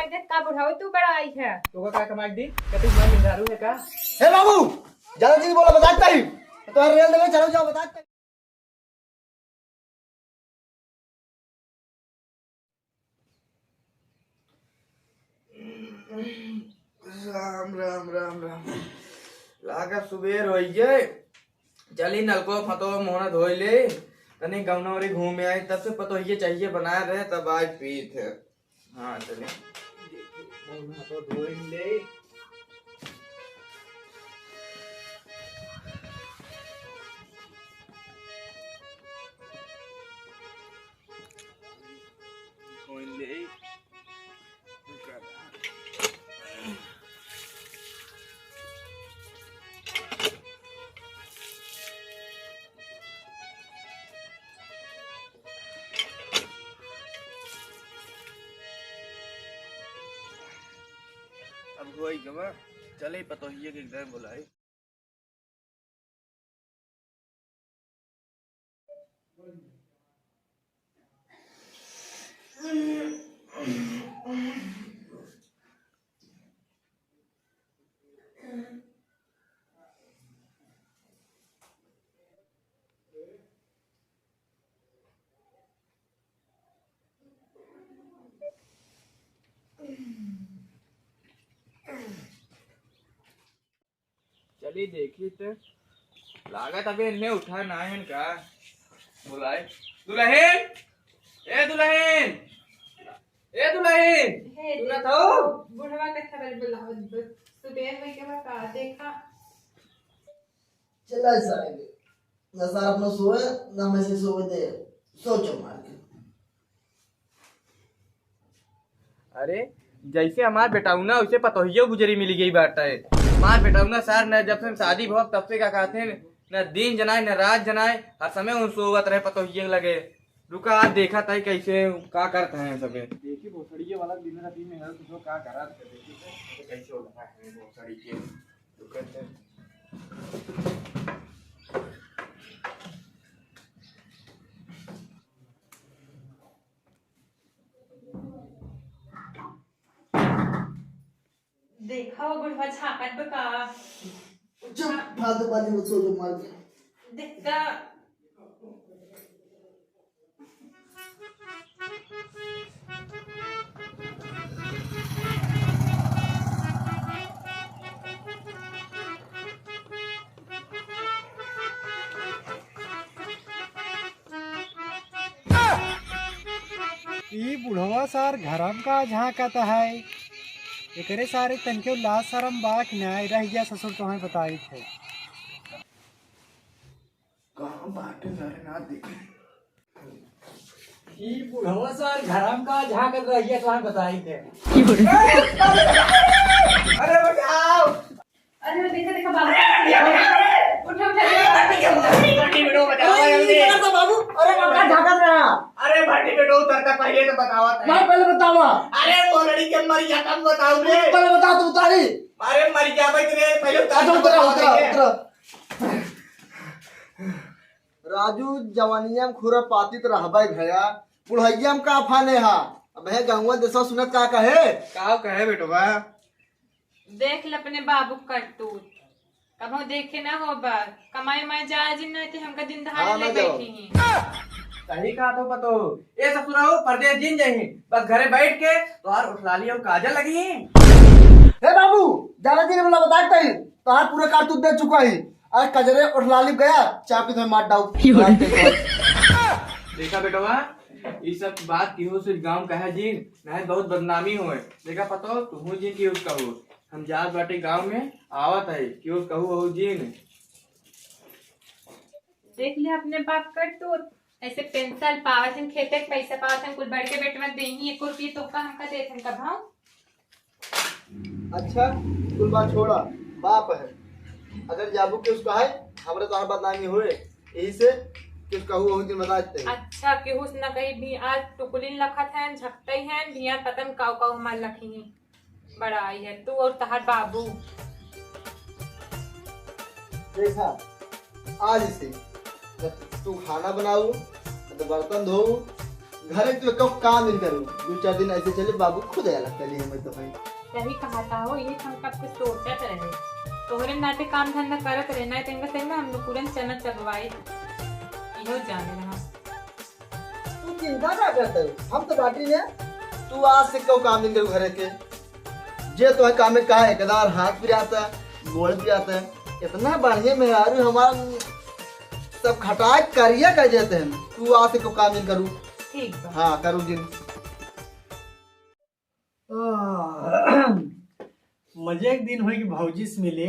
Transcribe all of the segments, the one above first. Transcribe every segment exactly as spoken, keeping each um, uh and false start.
का बुढ़ाऊ तू बड़ा आई है। तोका का कमाई दी? का तू हमार मेहरारू है का? हे बाबू, ज्यादा चीज बोला, बता तई। तो रेल देवे, चलो जाओ, बता तई। राम, राम, राम, राम। लागत सुबेर होइ गए। चली नलको फतो मुँह धोई ले। तनी गौना ओरी घूमे आई, तब से पतोहिए चाहिए बनाए रहे, तब आज पीत है। हाँ, चले। देखी, मुँह हाथ धोई ले। धोई ले। अब होई गवा, चले पतोहिए के घर बुलाई। चली देखी त, लागत अबे इन्हें उठा ना है का? बुलाए। दुलहिन, ए दुलहिन, ए दुलहिन, हे तू ना देख, था? बुढ़वा के खबर बुलावत बा। सुबेर होई के बा का? देखा। चला सारे, ना सार अपना सोए, ना हमें से सोए दे। सोचो मार के। अरे, जैसे हमार बेटौना, वैसे पतोहियो गुजरी मिली गई बाटे। हमार बेटौना सार न, जब से शादी भव, तब से का कहते हैं, न दिन जनाए, न रात जनाए, हर समय उन सोवत रहे पतोहिये लगे। रुका, आज देखा तई कैसे का करत हैं सबे। देखी भोसड़िये वाला दिन राती में है, तो का करत है, देखी तो कैसे हो रहा है भोसड़ी के। रुका तो। देखा हो बुढ़वा झांकत बा का। चुप, फालतू बाजी मत सोचो मार के। देखा। ई बुढ़वा सार घरम का झांकत है, एकरे सारे तनके लाज शरम बा कि नाय? रह गया ससुर, तुम्हें बताई थे। कहाँ बाटे सारे, ना देखे। ई बुढ़वा सार घरम का झांकत रह गया, तुम्हें बताई थे। अरे बचाओ। अरे, देखा, देखा, बाबू। उठा, उठा, देखा। भट्टी बेटो, बचावा जल्दी। अरे, बाबू, अरे, बाबू, झांकत रहा। अरे, भट्टी बेटो, उतरता पहले तो बतावा था। भाई, पहले बतावा। अरे, वो लड़ी के मर गया, तब बताऊ रे। पहले बता, तू उतारी। अरे, मर गया भाई रे, पहले उतार अच्छा, तो उतरा, बतावा उतरा, देखे। उतरा। राजू, जवानिया में खुरा पातित रहबे भैया, बुढ़ैया में का फाने हा? अब है गहुआ देसवा सुनत का कहे? का कहे बेटवा? देख ले अपने बाबू क करतूत, कबहूँ देखे ना होबा, कमाई उमाई जाए जिन नहीं थे, हमका दिन दहाड़े हाँ, ले ना जाओ। बैठी ही। सही कहा तो पतो, ए ससुराओ, परदेस जिन जही, बस घरे बैठ के तोहार उठलाली और काजल लगी। हे बाबू, ज्यादा दिन वाला बता कहीं, तोहार पूरा कारतूत दे चुका ही। अरे कजरे उठलाली गया, चापी तो मार डाऊ। देखा बेटवा, ई सब बात केहू से गाँव कहे जिन, नहीं बहुत बदनामी होए। देखा पतो, तुहू जिन केहू से कहू। हम जात बाटे गाँव में, आवत है, केहू से कहू वहू जिन। देख ले अपने बाप करतूत, ऐसे पेंशन पावत हन, खेते के पैसा पावत हन, कुल बड़के बेटवा देही, एको रुपये तोहका हमका देत हन कबहूँ? अच्छा, कुल बात छोड़ा, बाप है, अगर जाबू के उसका है, हमरे तोहार बदनामी होए, यही से कि उसका हुआ दिन बता देते हैं। अच्छा, केहू से ना कही भी, आज टुकुलिन लखत हैं, झपटई हैं, भियान पतन काऊ काऊ हमार लखी हैं। बड़ा आई है तू और तहार बाबू। देखा, आज से न तू खाना बनाऊ, न तो बर्तन धोऊ, घरे तू एको काम नहीं करू, दो चार दिन ऐसे चले, बाबू खुद आया लगता नहीं हमें तो भाई। सही कहा था हो, यही हम कब से सोचत रहे। तोहरे नाते काम धंधा करत रहे, ना तो इनका सही में हम लोग पूरन चना चबवाई। इहो जाने रहा। तू चिंता ना करते, हम तो बाटी में। तू आज से एको काम नहीं करू घरे के। जे तो है काम में कहा, एक दार हाथ पिराता, गोड़ पिराता, इतना बढ़िया मेहरारू हमार सब खटाए करिया कर देते हैं। तू आज से एको काम नहीं करू। ठीक बा। हाँ, करू दिन। आह, मजे के दिन होई कि भौजी से मिले।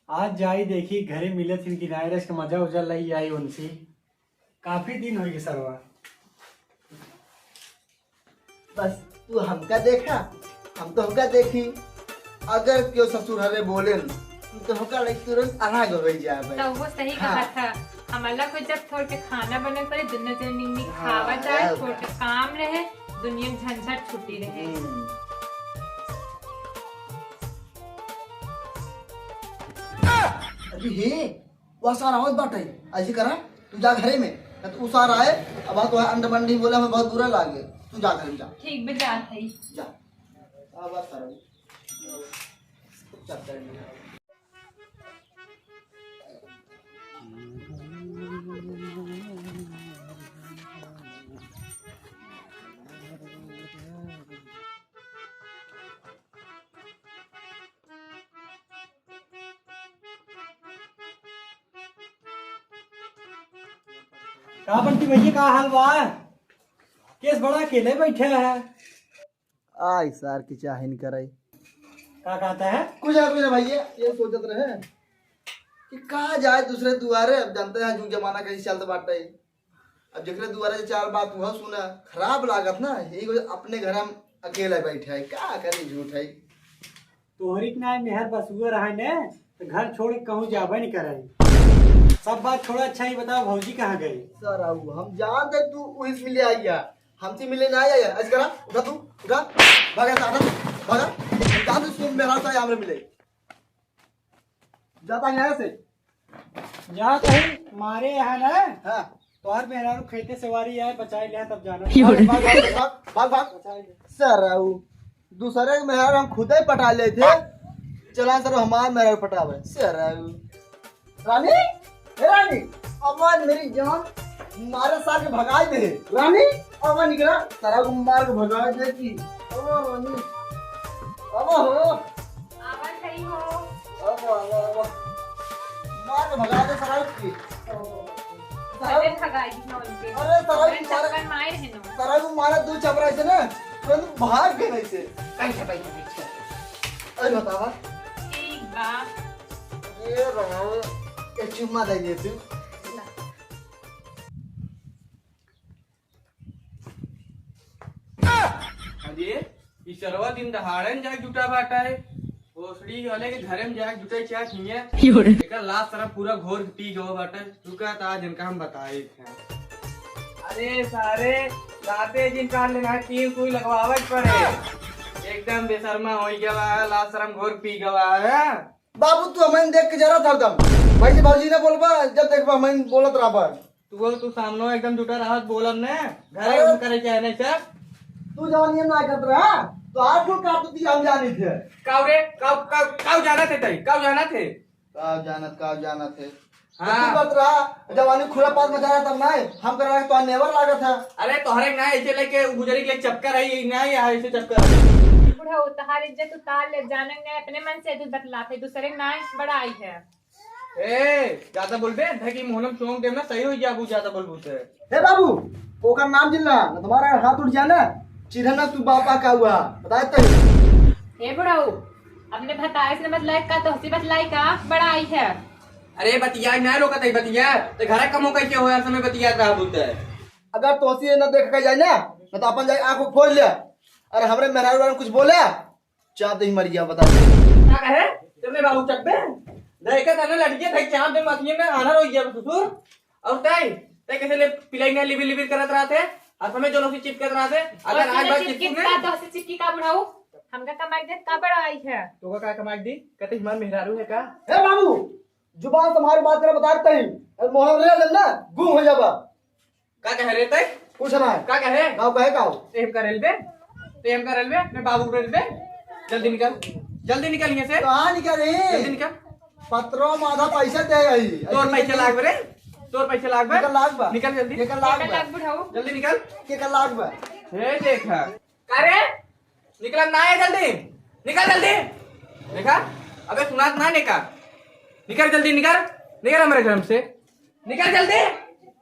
आज जाई देखी घरे मिलत हिन कि नाय, रस के मजा उजा लई आई उनसे। काफी दिन होई कि सरवा। बस तू हमका देखा, हम तो हमका देखी। अगर क्यों ससुर हरे बोले न, तो हमका लग तुरंत अलग हो जाए भाई। तो वो सही हाँ। कहा था, हम अलग हो जब थोड़ के खाना बने पड़े, दुनो जने मिल मिल हाँ, खावा जाए, और थोड़ के काम रहे, दुनिया में झंझट छुट्टी रहे। हम्म। अरे हे, वह सारा आवत बाटे। ऐसे करा, तू जा घरे में, ना तो उ सारा आए, अब तो अंड मंडी बोला, हमें बहुत बुरा लागे। तू जा घरे में जा। ठीक बा, जात हई। जा। अब बात करो। चक्कर में। का बंटी भैया, का हाल बा? केस बड़ा अकेले बैठे है। आई सार की चाहे नहीं करे। का कहता है? कुछ ना, कुछ ना भैया, ये सोचत रहे कि कहा जाए दूसरे दुआरे। अब जानते हैं जुग जमाना कैसे चलत बाटे। अब जेकरे दुआरे जे चार बात हुआ सुना, खराब लागत ना, यही वजह अपने घर हम अकेला बैठे है, का करी झूठ है। तोहरी के नाय मेहर बसुआ रहे ने, तो घर छोड़ के कहूँ जाबे नहीं करे। सब बात छोड़ा, अच्छा ही बताओ भौजी कहाँ गई? सर, आऊ हम जानते तू वहीं से मिले आई है, हमसे मिले ना आई है। ऐसे करा, उठा तू, उठा, भागा साधन, भागा। हम जानते तू मेरा सा हमरे मिले। जाता यहाँ से। जा कहीं मारे यहाँ ना। हाँ। तोहर मेहरारू खेते से वारी आए, बचाई लिया तब जाना। भाग, भाग, भाग, भाग, भाग, भाग। बचाई लिया। सर, आऊ। दूसरे के मेहरारू हम खुदे पटा लेते। चला सर, हमार मेहरारू पटावे। सर, आऊ। रानी, ए रानी, अम्मा मेरी जान, मारे सार के भगाई दे। रानी, अम्मा निकला, सर, आऊ मार के भगाई दे की। अम्मा रानी, अम्मा हो। आवा सही हो। अब, अब, अब। मार के भगा दे सराउत की। अरे भगाई दी ना उनके। अरे सराउत अरे मारे, चक्कर माए है ना। सराउत मारा दो चपरा से ना, तुरंत भाग गए नहीं से। कैसे, कैसे, कैसे? अरे बतावा। ठीक बा। ये रहो, ये चुम्मा दे दे तू। अरे, ई सरवा दिन दहाड़न जाके जुटा बाटा है। भोसड़ी वाले के घरे में जाके जुटे चाहत हिया। योरे। एकर लाश सरवा पूरा घोर के पी गवा बाटे। रुका त आज इनका हम बताए थे। अरे सारे, राते जिन कार लेना है, तीन सुई लगवावे के पड़े। एकदम बेशर्मा हो गवा है, लाश सरवा घोर पी गवा है। बाबू, तू हमें देख के जरा था दम। भाई जी, भौजी ने बोलबा, जब देखबा हमें बोलत रहबा। तू बोल, तू सामने एकदम जुटा रहत, बोलन ने, घरे अरे। हम करे चाहे नहीं सब। तू जवन नियम ना करत रहा, तो आज कुल काट दिया हम जानी थे। काऊ रे, काऊ, काऊ, काऊ जाना थे तई, काऊ जाना थे? काऊ जानत, काऊ जानत है। हाँ। तू करत रहा, जवानी खुला पास में जा रहा तब नहीं, हम कर रहा तो नेवर लागत है। अरे तोहरे ना ऐसे लेके गुजरी के चक्कर है, ये ना यहाँ ऐसे चक्कर है। बुढ़ऊ, तोहार इज्जत उतार ले, जानन ने अपने मन से तू बतलात है, दूसरे ना बड़ाई है। ए, ज्यादा बोलबे, धकी मोहनम चोंक देम ना, सही हो जाबू, ज्यादा बोलबू ते। हे बाबू, ओकर नाम जिन ला, न तुम्हारा हाथ उठ जाए ना, चिढ़े ना तू बापा का हुआ, बताए तई। हे बुढ़ऊ, अपने भताए से न बतलाए का, तोहसे बतलाई का, बड़ाई है। अरे बतिया ना रोकत है, बतिया, ते घरा कमो कैसे हो यार, समय बतिया रहा बोलते। अगर तोहसे न देख के जाए ना, न तो अपन जाए आँख उख फोड़ ले, और हमरे मेहरारू वाले कुछ बोले, चाप दे मर गया, बता दे। का कहे? तेरे बाबू चप्पे? देखे तने लड़के, देख चाप दे मतिये में आना रोई गया ससुर। और तय, तय कैसे ले पिलाई ना लिबिर लिबिर करत रहते? और समय जोनों से चिपकत रहते? अगर और आज बात चिपकी चिपकी का, में? तो से चिपकी का बुढ़ऊ? हमका कमाई दे का बड़ाई है? तो का कमाई दी? कहते हमार मेहरारू है का? हे बाबू, जुबान तुम्हारी बात करे बता देते ही। और मोहन रे ना, गुम हो जाबा। का कह रहे तय? पूछ रहा है। का कहे? गाँव कहे गाँव। ए, हमका रेलवे, ए, हमका रेलवे, मैं बाबू को रेलवे। जल्दी निकल, जल्दी निकल यहाँ से। कहाँ निकल रही? जल्दी निकल। पत्रो में आधा पैसा दे आई। तोर पैसा लाग बे रे, तोर पैसा लाग बे। केकर लाग बा? निकल जल्दी। केकर लाग बा? लाग बुढ़ऊ। जल्दी निकल। केकर लाग बा? हे देखा। का रे? निकल ना है जल्दी। निकल जल्दी। देखा? अबे सुनात ना निकल। निकल जल्दी निकल। निकल हमारे घर से। निकल जल्दी।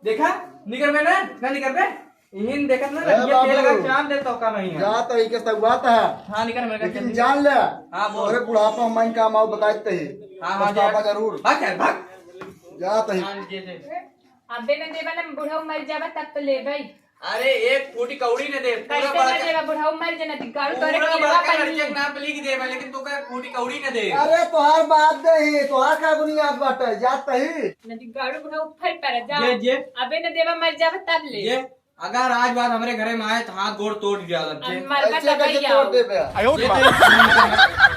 देखा? निकल बे ना, ना निकल बे। इहिन देखत ना, ए ये तेल बाबू। का काम दे तो का नहीं है। जा तो इके सगुआत है। हाँ, निकल मेरे घर लेकिन जल्दी। जान ले। हाँ, बोल। अरे बुढ़ापा में काम आओ बताए ते ही। हाँ, हाँ, पछतावा जा। जरूर। भाग यार, भाग। जा तो ही। हाँ, जे, जे। अबे न देबा ना, बुढ़ऊ मर जाबा तब तो लेबै। अरे, एक फूटी कौड़ी न दे, पूरा कैसे न बड़का, देबा, बुढ़ऊ मर जाना, दिगाड़ू तोरे पूरा केरवा बड़का पन्नी। लड़के के नाम पे लिख देबा, लेकिन तू का फूटी कौड़ी न दे। अरे, तोहार बात दे ही, तोहार का बुनियाद बाटे, जात ही। न दिगाड़ू बुढ़ऊ फर पर जा। जे, जे। अबे न देबा, मर जाबा तब ले। जे, अगर आज बाद हमरे घरे में आए तो हाथ गोड़ तोड़ दिया अलग जे। मरबा ऐसे तब कैसे भैया। तोड़ देबे? जे, जे।